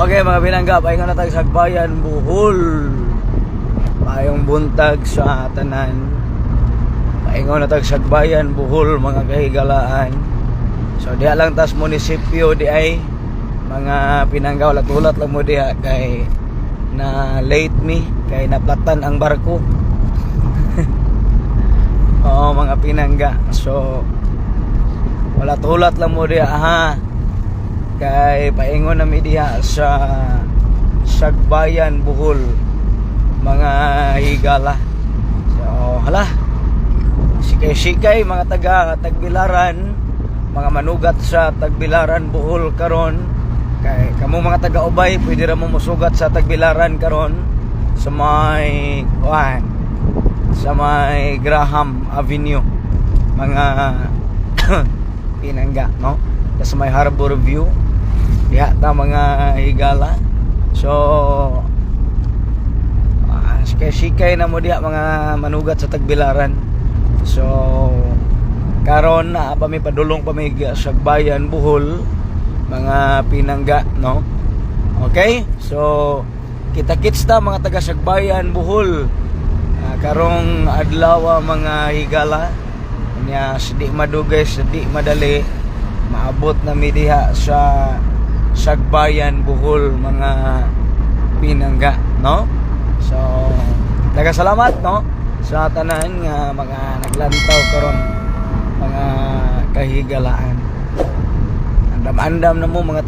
Okay, mga pinangga, paingon na tayo sa Sagbayan, Bohol. Maayong buntag sa tanan. Paingon na tayo sa Sagbayan, Bohol, mga kahigalaan. So diha lang tas munisipyo di ay, mga pinangga, ulat-ulat lang mo diha kay na late mi kay naplatan ang barko. Oo, mga pinangga. So wala tulat lang mo diha ha. Kay paingon na mi diha sa Sagbayan, Bohol, mga higala. So hala. Sikay-sikay mga taga Tagbilaran, mga manugat sa Tagbilaran, Bohol karon. Kay kamo mga taga Ubay, pwede ra mo musugat sa Tagbilaran karon sa may kuan, sa may Graham Avenue, mga pinangga, no? Sa may Harbor View diha ta, mga higala. So sikay-sikay na mo diha, mga manugat sa Tagbilaran. So karon na pa mi, padulong pa mi sa Bayan, Bohol, mga pinangga, no? Okay, so kita-kits ta, mga taga Sagbayan, Bohol, karong adlaw, mga higala. Nya sa di madugay, sa di madali, maabot na mi diha sa Sagbayan, Bohol, mga pinangga, no? So daghang salamat, no, sa tanan nga mga naglantaw karon, mga kahigalaan. Andam-andam na mo, mga